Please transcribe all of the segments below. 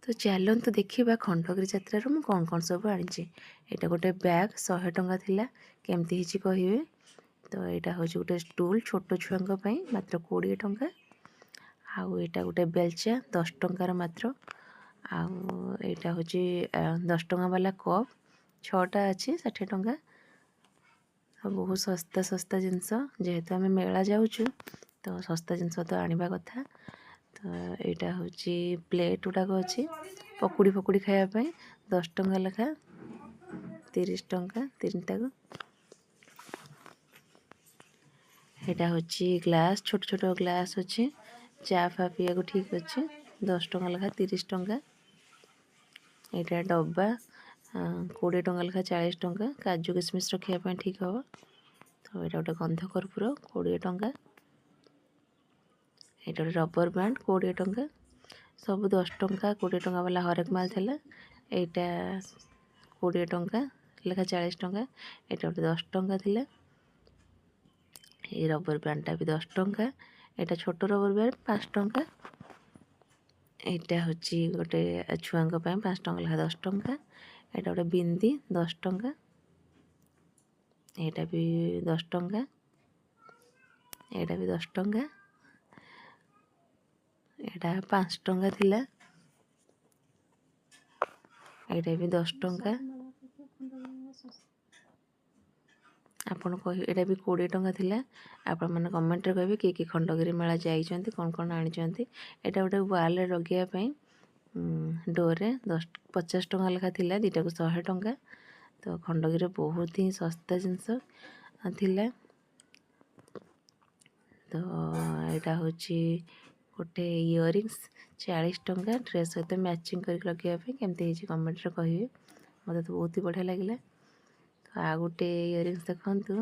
ତ ଚାଲନ୍ତୁ ଦେଖିବା ଖଣ୍ଡଗିରି ଯାତ୍ରାରୁ ମୁଁ କ'ଣ କ'ଣ ସବୁ ଆଣିଛି। ଏଇଟା ଗୋଟେ ବ୍ୟାଗ୍ 100 ଟଙ୍କା ଥିଲା, କେମିତି ହେଇଛି କହିବେ। ତ ଏଇଟା ହେଉଛି ଗୋଟେ ଷ୍ଟୁଲ୍ ଛୋଟ ଛୁଆଙ୍କ ପାଇଁ, ମାତ୍ର 20 ଟଙ୍କା। ଆଉ ଏଇଟା ଗୋଟେ ବେଲଚା 10 ଟଙ୍କାର ମାତ୍ର। ଆଉ ଏଇଟା ହେଉଛି 10 ଟଙ୍କା ବାଲା କପ୍, 6ଟା ଅଛି, 60 ଟଙ୍କା। ଆଉ ବହୁତ ଶସ୍ତା ଶସ୍ତା ଜିନିଷ, ଯେହେତୁ ଆମେ ମେଳା ଯାଉଛୁ ତ ଶସ୍ତା ଜିନିଷ ତ ଆଣିବା କଥା। ତ ଏଇଟା ହେଉଛି ପ୍ଲେଟ୍ ଗୁଡ଼ାକ ଅଛି ପକୁଡ଼ି ଫକୁଡ଼ି ଖାଇବା ପାଇଁ, 10 ଟଙ୍କା ଲେଖା, 30 ଟଙ୍କା ତିନିଟାକୁ। ଏଇଟା ହେଉଛି ଗ୍ଲାସ୍, ଛୋଟ ଛୋଟ ଗ୍ଲାସ୍ ଅଛି, ଚା ଫା ପିଇବାକୁ ଠିକ୍ ଅଛି, 10 ଟଙ୍କା ଲେଖା, 30 ଟଙ୍କା। ଏଇଟା ଡବା 20 ଟଙ୍କା ଲେଖା, 40 ଟଙ୍କା, କାଜୁ କିସମିସ୍ ରଖିବା ପାଇଁ ଠିକ୍ ହେବ। ତ ଏଇଟା ଗୋଟେ ଗନ୍ଧ କର୍ପୂର 20 ଟଙ୍କା। ଏଇଟା ଗୋଟେ ରବର ବ୍ୟାଣ୍ଡ 20 ଟଙ୍କା। ସବୁ 10 ଟଙ୍କା 20 ଟଙ୍କା ବାଲା ହରେକ ମାଲ ଥିଲା। ଏଇଟା 20 ଟଙ୍କା ଲେଖା, 40 ଟଙ୍କା। ଏଇଟା ଗୋଟେ 10 ଟଙ୍କା ଥିଲା। ଏଇ ରବର ବ୍ୟାଣ୍ଡଟା ବି 10 ଟଙ୍କା। ଏଇଟା ଛୋଟ ରବର ବ୍ୟାଣ୍ଡ 5 ଟଙ୍କା। ଏଇଟା ହେଉଛି ଗୋଟେ ଛୁଆଙ୍କ ପାଇଁ 5 ଟଙ୍କା ଲେଖା, 10 ଟଙ୍କା। ଏଇଟା ଗୋଟେ ବିନ୍ଦି 10 ଟଙ୍କା। ଏଇଟା ବି 10 ଟଙ୍କା। ଏଇଟା ବି 10 ଟଙ୍କା। ଏଇଟା 5 ଟଙ୍କା ଥିଲା। ଏଇଟା ବି 10 ଟଙ୍କା। ଆପଣ କହିବେ ଏଇଟା ବି 20 ଟଙ୍କା ଥିଲା। ଆପଣମାନେ କମେଣ୍ଟରେ କହିବେ କିଏ କିଏ ଖଣ୍ଡଗିରି ମେଳା ଯାଇଛନ୍ତି, କ'ଣ କ'ଣ ଆଣିଛନ୍ତି। ଏଇଟା ଗୋଟେ ୱାଲ୍ରେ ଲଗେଇବା ପାଇଁ ଡୋରରେ 50 ଟଙ୍କା ଲେଖା ଥିଲା, ଦୁଇଟାକୁ 100 ଟଙ୍କା। ତ ଖଣ୍ଡଗିରିରେ ବହୁତ ହିଁ ଶସ୍ତା ଜିନିଷ ଥିଲା। ତ ଏଇଟା ହେଉଛି ଗୋଟେ ଇୟରିଙ୍ଗସ୍ 40 ଟଙ୍କା, ଡ୍ରେସ୍ ସହିତ ମ୍ୟାଚିଂ କରିକି ଲଗେଇବା ପାଇଁ। କେମିତି ହେଇଛି କମେଣ୍ଟରେ କହିବେ, ମୋତେ ତ ବହୁତ ହି ବଢ଼ିଆ ଲାଗିଲା। ତ ଆଉ ଗୋଟେ ଇୟରିଙ୍ଗସ୍ ଦେଖନ୍ତୁ,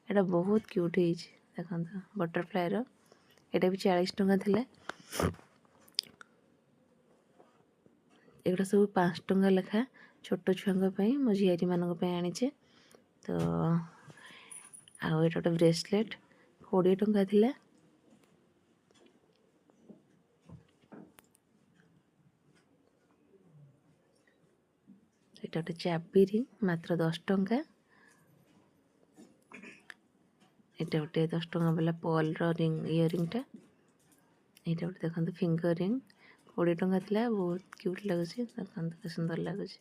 ଏଇଟା ବହୁତ କ୍ୟୁଟ୍ ହେଇଛି, ଦେଖନ୍ତୁ ବଟରଫ୍ଲାଏର। ଏଇଟା ବି 40 ଟଙ୍କା ଥିଲା। ଏଗୁଡ଼ା ସବୁ 5 ଟଙ୍କା ଲେଖା ଛୋଟ ଛୁଆଙ୍କ ପାଇଁ, ମୋ ଝିଆରୀମାନଙ୍କ ପାଇଁ ଆଣିଛେ। ତ ଆଉ ଏଇଟା ଗୋଟେ ବ୍ରେସଲେଟ୍ 20 ଟଙ୍କା ଥିଲା। ଏଇଟା ଗୋଟେ ଚାବି ରିଙ୍ଗ ମାତ୍ର 10 ଟଙ୍କା। ଏଇଟା ଗୋଟେ 10 ଟଙ୍କା ବାଲା ପଲ୍ର ରିଙ୍ଗ ଇୟରିଙ୍ଗଟା। ଏଇଟା ଗୋଟେ ଦେଖନ୍ତୁ ଫିଙ୍ଗର ରିଙ୍ଗ 20 ଟଙ୍କା ଥିଲା, ବହୁତ କ୍ୟୁଟ୍ ଲାଗୁଛି, ଦେଖନ୍ତୁ କେତେ ସୁନ୍ଦର ଲାଗୁଛି।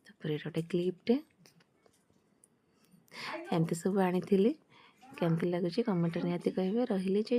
ତାପରେ ଏଇଟା ଗୋଟେ କ୍ଲିପ୍ଟେ। ଏମିତି ସବୁ ଆଣିଥିଲି, କେମିତି ଲାଗୁଛି କମେଣ୍ଟରେ ନିହାତି କହିବେ। ରହିଲି, ଜୟ।